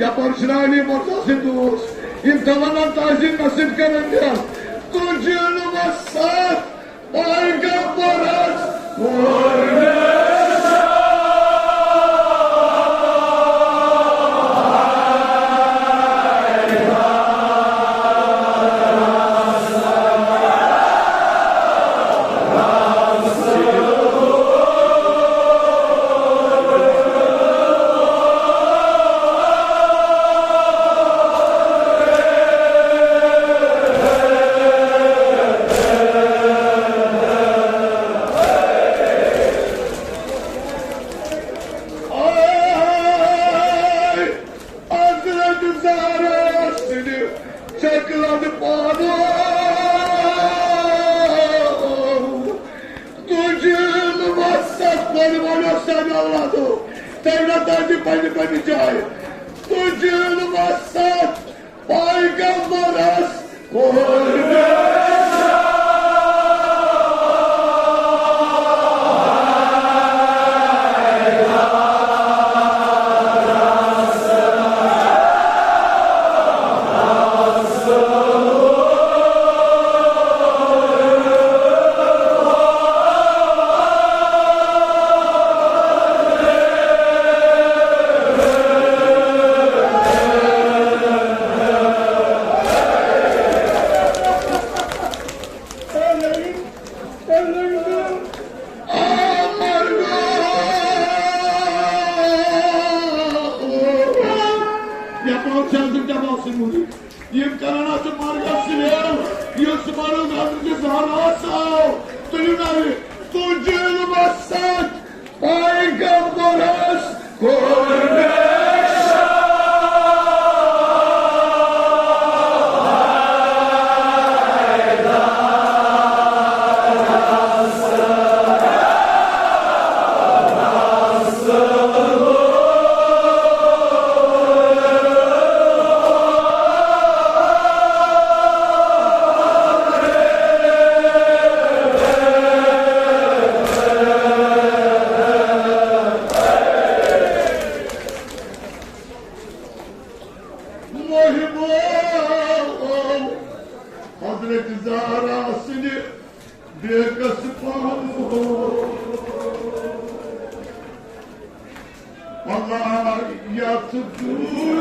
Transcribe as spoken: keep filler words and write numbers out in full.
یپٲرۍ چھِ ناو یِمن سۭتۍ دوس، یِم تمنا تعظیم نصیب کران دِوان۔ تُجن وسط پیغمبرس کوٚر مےٚ آے حضرت زہرا سٕنٛدِ چکلد پانو۔ تُجن وسط پرورو سن اللہ دو، تیرا تاجی پنی پنی جائے۔ تُجن وسط پیغمبرس کوٚر مےٚ یپٲرۍ چھِ حضرت عباس سٕنٛدۍ مُریٖد۔ یِم کران حظ چھِ مرگس سویل، یُس مرُن حضرت زہرا آو۔ تُلِو ناوِ، تُجن وسط پیغمبرس کوٚر مےٚ محبو حضرت زہرا سٕنٛدِ بیکس پہن۔ اللہ یتھ دنیا